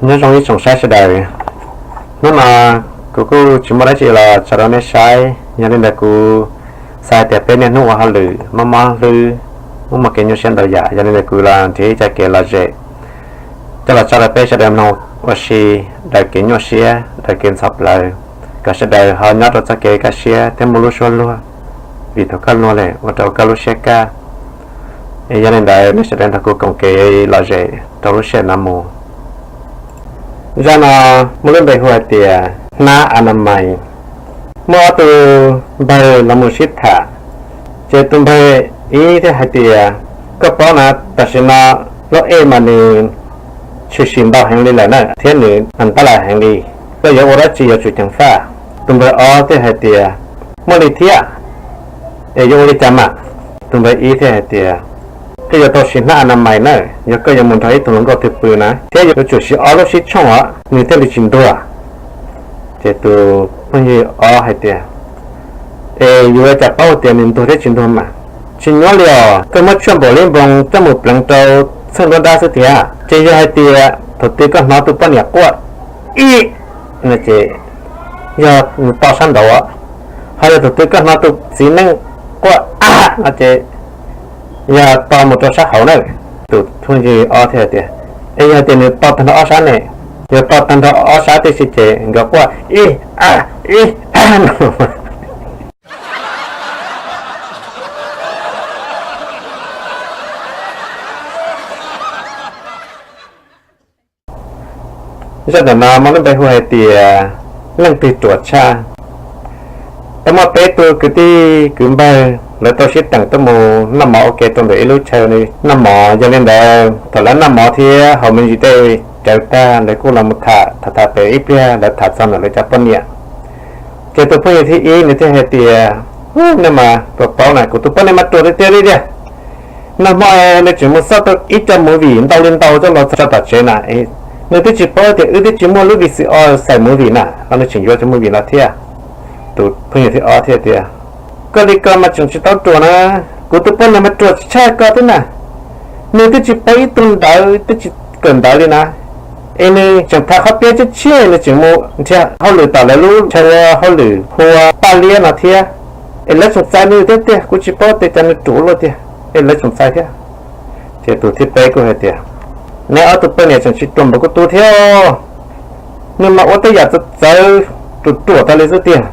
Nyob zoo ib tsoom saib sawv daws, hnub no kuv kuj tsis muaj dab tsi los tso rau nej saib, yog li ntawd kuv xav hais tias peb niaj hnub ua hauj lwm mob mob hlwb, muaj muaj kev nyuaj siab ntau yam, yog li ntawd kuv los nrhiav ib co kev lom zem coj los tso rau peb sawv daws mloog ua si, daws kev nyuaj siab daws kev ntxhov plawv, kom sawv daws ho nyob rau txoj kev kaj siab thiab muaj lub suab luag, vim thaum koj luag lawm ua rau koj lub siab kaj. Yog li ntawd nej sawv daws nrog kuv koom kev lom zem rau lub sij hawm no mus. Zaj no muaj lub npe hu hais tias hnab a na mais. Muaj ob tug npawg los mus sib tham, ces tus npawg ib thiaj hais tias, koj paub na, tam sim no lub ej mas nws tshwm sim ntau heev li lawm na, thiab nws ntab las heev li, koj yuav ua dab tsi yuav tsum ceev faj. Tus npawg ob thiaj hais tias, muaj li thiab, es yuav ua li cas mas? Tus npawg ib thiaj hais tias, koj yuav tau siv hnab a na mais na, yog koj yuav mus nrog ib tug hluas nkauj twg pw na, thiab yuav tsum siv ob lub sib tshooj os nws thiaj li tsis ntuag. Ces tus phooj ywg ob hais tias, es yuav ua cas paub tias nws ntuag thiab tsis ntuag mas? Tsis nyuaj li os, koj muab tshuaj npaum li npoo coj mus pleev rau txheej nruab nrab xwb tiag. Ces yog hais tias thaum twg koj hnov tus poj niam quaj ib no ces yog nws to sab nraud, ho yog thaum twg koj hnov tus txiv neej quaj a no ces yog to mus rau sab hauv na. Tus phooj ywg ob thiaj tias, es yog tias nws to tag nrho ob sab ne? Yog to tag nrho ob sab tib si ces nkawd quaj ib a ib a no. Zaj ntawm no muaj lub npe hu hais tias leej twg ruam tshaj. Tau muaj peb tug kwv tij kwv npawg lawv tau sib teem tuaj mus noj mov ua ke rau ntawm ib lub chaw noj mov. Yog li ntawd thaum lawv noj mov thiab haus me ntsis tej cawv tag lawv kuj los mus tham tham tham pem ib pliag lawv tham txog ntawm lawv cov poj niam. Ces tus phooj ywg thib ib nws thiaj hais tias, nej mas puas paub na, kuv tus poj niam mas ruam tiag tiag li tiag. Nag hmo nws tseem mus xauj tau ib co movie ntau li ntau coj los tso tom tsev na, nws twb tsis paub tias wb twb tsis muaj lub V C R xais movie na, los nws tseem yuav cov movie no thiab. Tus phooj ywg thib ob thiaj tias, koj li ko mas tseem tsis tau ruam na, kuv tus poj niam mas ruam tshaj koj thiab na. Nws twb tsis paub ib tug ntawv twb tsis kawm ntawv li na, es nws tseem tham qhov piav tshiab tshiab, nws tseem mus nrhiav hauj lwm tom lawv lub chaw ua hauj lwm hu ua Paj Liab no thiab. Es lawv tseem txais nws thiab tiag, kuv tsis paub tias cas nws ruam ua luaj tiag, es lawv tseem txais thiab. Ces tus thib peb kuj hais tias, neb ob tug poj niam tseem tsis ruam npaum kuv tus thiab, nws mas ua tej yam txawv txawv ruam ruam tas li xwb tiag.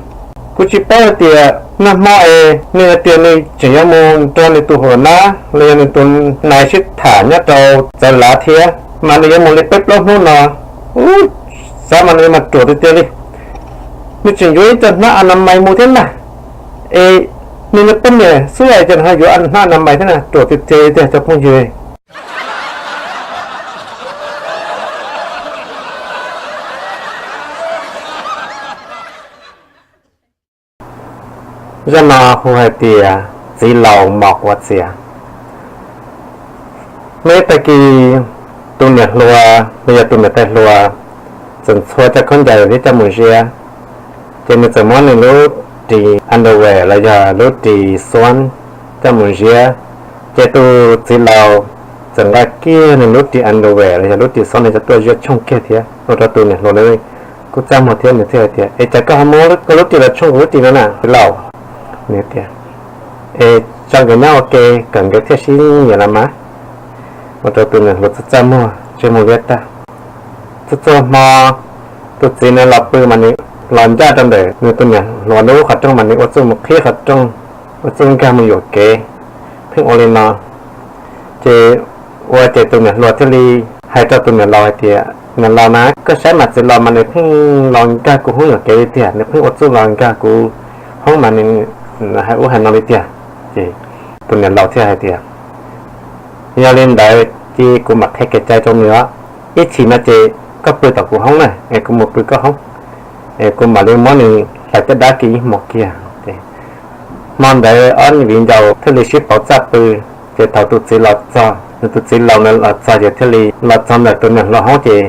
Kuv tsis paub hais tias nag hmo es nws hais tias nws tseem yuav mus nrog nws tus hau nab los yog nws tus nais sib tham nyob rau txawv lav thiab, mas nws yuav mus li peb plaub hnub no. Ub, xav mas nws mas ruam tiag tiag li. Nws tseem yuav ib co hnab a na mais mus thiab na. Es nws nws poj niam xwb es cas ho yuav hnab a na mais thiab na, ruam tiag tiag li tiag cov phooj ywg. Zaj no hu hais tias txiv laus mos quav txias. Muaj ib tag kis tus niam hluas los yog tus niam tais hluas txawm ntxhua cov khaub ncaws thiab coj mus ziab, ces nws txawm muab nws lub ris underwear los yog lub ris xuab coj mus ziab, ces tus txiv laus txawm nqa kiag nws lub ris underwear los yog lub ris xuab no coj tuaj ziab tshooj kiag thiab, ua rau tus niam hluas ntawd kuj txaj muag thiab, nws thiaj hais tias, es cas koj ho muab koj lub ris los tshooj kuv lub ris no na txiv laus? Nws tias, es tso nkawd nyob ua ke kom nkawd thiaj sib nyiam los mas. Ua rau tus niam hluas txaj txaj muag ntsej muag liab tag. Txhua txhua hmo tus txiv no los pw mas nws los ncaj rau ntawm nws tus niam hluas lub qhov rooj mas nws ua txuj mus qhib qhov rooj, ua txuj nkag mus yuam kev, pheej ua li no. Ces ua ces tus niam hluas thiaj li hais rau tus niam laus hais tias, niam laus na, koj saib mas txiv laus mas nws pheej los nkag kuv hoob yuam kev li tiag, nws pheej ua txuj los nkag kuv hoob mas nws hais ub hais no li tiag. Ces tus niam laus thiaj hais tias, yog li ntawd ces kuv mam qhia kev cai rau nws os. Ib chim no ces koj pw tom kuv hoob na, es kuv mus pw koj hoob, es kuv mam li muab nws hlais caj dab kiag ib hmos kiag. Hmo ntawd ob viv ncaus thiaj li sib pauv txaj pw. Ces thaum tus txiv los txog, nws tus txiv laus na los txog ces thiaj li los txog ntawm tus niam hluas hoob ces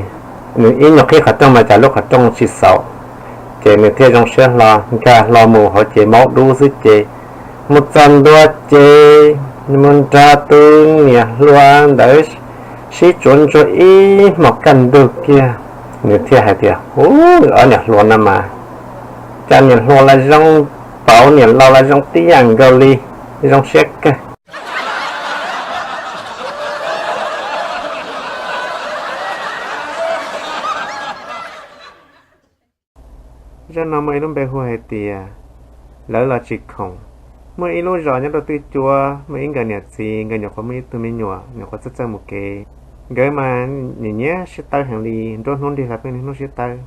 nws ib nyuag qhib qhov rooj mas cas lub qhov rooj tsis xauv. Ces nws thiaj zoo siab hlo nkag hlo mus hauv ces maub dub xwb ces mus txog ntua ces mus nrog tus niam hluas ntawd sib tsuav ntsuag ib hmos kaj ntug kiag. Nws thiaj hais tias, Ub, ob niam hluas no mas, cas niam hluas los zoo, pauv niam laus los zoo tib yam nkaus li, zoo siab kawg. Zaj no muaj ib lub npe hu hais tias lawv los tsis khoom. Muaj ib lub zos nyob rau twj cuab, muaj ib nkawm niam txiv, nkawd nyuam qhuav muaj ib tug me nyuam, nyuam qhuav txawj txawj mus kev. Nkawd mas nyiam nyiam sib tawb heev li, nruab hnub nrig los peb niaj hnub sib tawb.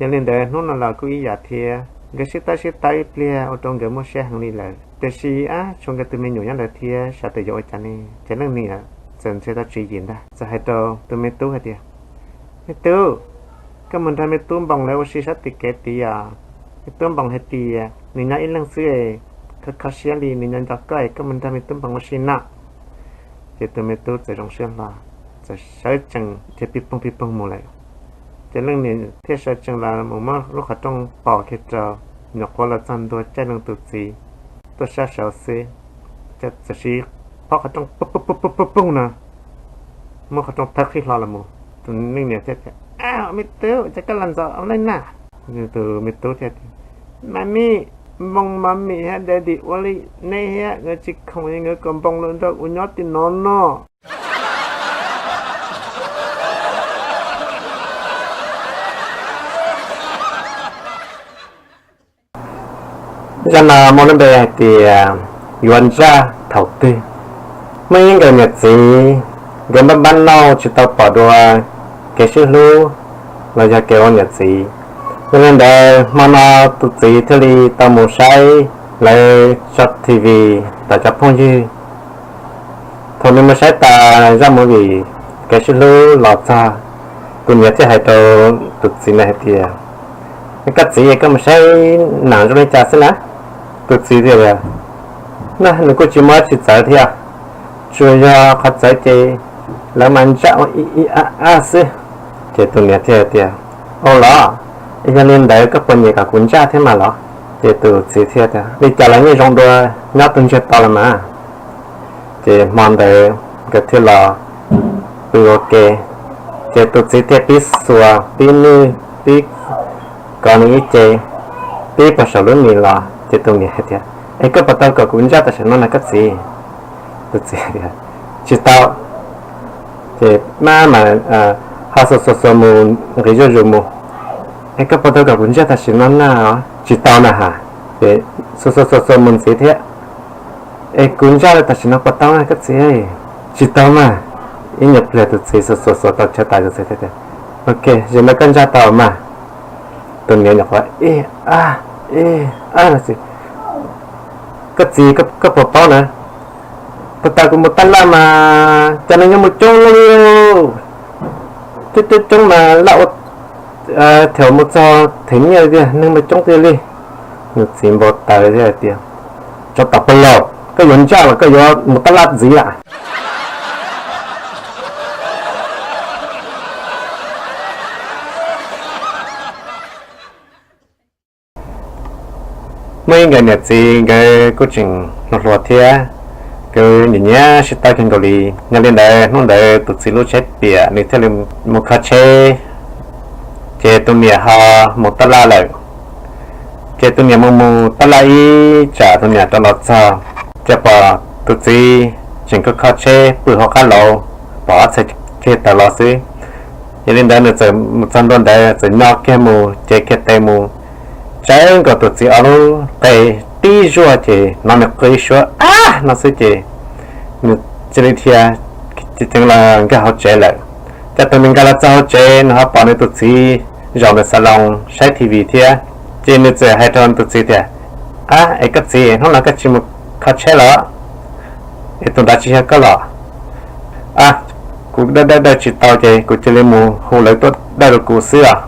Yog li ntawd hnub no los kuj ib yam thiab, nkawd sib tawb sib tawb ib pliag ua rau nkawd muaj siab heev li lawm. Tiam sis ab, tshuav nkawd tus me nyuam nyob ntawd thiab, xav tias yuav ua cas ne, ces leej niam txawm ntshe tau tswv yim ntag, txawm hais rau tus me tub hais tias, Me tub, koj mus nrog me tub npoo lawv ua si sab tim kev tid os. Me tub npoo hais tias nws nyob ib leeg xwb, kho kho siab li, nws nyob nco koj es koj mus nrog me tub npoo ua si no. Ces tus me tub txawm zoo siab hlo, txawm sawv tsees thiab pib poog pib poog mus lawm. Ces leej niam thiaj sawv tsees los mus muab lub qhov rooj pom kiag rau, nyuam qhuav los txog ntua caij nroog tus txiv tuaj sab saud xwb, ces txawm siv phob qhov rooj poog poog no, muab qhov rooj thawb qhib hlo los mus. Tus leej niam thiaj tias, Au, me tub, cas koj los ntxov ua luaj na? Tus me tub thiaj tias, Mami, npoo mami thiab daddy ua li, neb thiab nkawd tsis khoom es nkawd kom npoo los nrog kuv nyob tim no no. Zaj no muaj lub npe hais tias yuav ntsaj thaum twg. Muaj ib nkawm niam txiv, nkawd npab npab nauj tsis tau pom dua kev sib hlub los yog kev ua niam txiv. Yog li ntawd hmo no tus txiv thiaj li tau mus saib lawv tso T V tom cov phooj ywg. Thaum nws mus saib tas zaj movie kev sib hlub los txog, tus niam thiaj hais rau tus txiv ntawd hais tias, Koj txiv, koj mus saib nam zoo li cas xwb na? Tus txiv tias, Na, nws kuj tsis muaj dab tsi txawv thiab, tsuas yog qhov txawv ces lawv mas ntsaj ua ib ib ab ab xwb. Ces tus niam thiaj tias, Au los, yog li ntawd koj puas nyiam kom kuv ntsaj thiab mas los? Ces tus txiv thiaj tias, Li cas los yeej zoo dua nyob tus ntsiag to los mas. Ces hmo ntawd nkawd thiaj los pw ua ke, ces tus txiv thiaj pib xuas pib nwj pib kov nws ib ce, pib puag saum lub mis los. Ces tus niam hais tias, Es koj puas tau kom kuv ntsaj tam sim no na koj txiv? Tus txiv tias, Tsis tau. Ces maj mam ho xuas xuas xuas mus nqis zuj zus mus, Es koj puas tau kom kuv ntsaj tam sim no na? Tsis tau na has. Ces xuas xuas xuas xuas mus ntxiv thiab, Es kuv ntsaj tam sim no puas tau na koj txiv? Tsis tau mas. Ib nyuag pliag tus txiv xuas xuas xuas tau chaw tas tus txiv thiaj tias, Ok, yog li ntawd koj ntsaj tau mas. Tus niam nyuam qhuav ib ab ib ab no xwb, Koj txiv, koj puas paub na, puag ta kuv mus tab laj mas cas neeg nyob mus coob li, coob coob coob mas laj ua, thaum mus txog them nyiaj tiag neeg mas coob tiag li. Nws txiv npau taws thiab hais tias, Tsov tom pag laus, koj yuav ntsaj los koj yuav mus tab laj ntxiv lawm? Muaj ib nkawd niam txiv nkawd kuj tseem hluas hluas thiab, nkawd nyiam nyiam sib tawb kawg nkaus li. Yog li ntawd hnub ntawd tus txiv lub tsheb piam nws thiaj li mus kho tsheb, ces tus niam ho mus tab laj lawm. Ces tus niam mus mus tab laj ib tsam tus niam rov los txog, ces pom tus txiv tseem kho kho tsheb pw hauv qab lauv, pom ob txhais ceg taws los xwb. Yog li ntawd nws txawm mus txog ntua ntawd txawm nyo kiag mus cev kiag tes mus, tsawv nkaus tus txiv ob lub qe tib zuaj ces hnov nws qw ib suab ab no xwb ces nws cia li dhia ceev los nkag hauv tsev lawm. Ces thaum nws nkag los txog hauv tsev nws ho pom nws tus txiv zaum ntawm xav loos saib T V thiab, ces nws txawm hais rau tus txiv tias, Ab, es koj txiv, hnub no koj tsis mus kho tsheb los? Es tus ntawd tsis yog koj los? Ab, kuv dawj dawj dawj tsis tau ces kuv cia li mus hu lawv tuaj dawj rau kuv xwb os.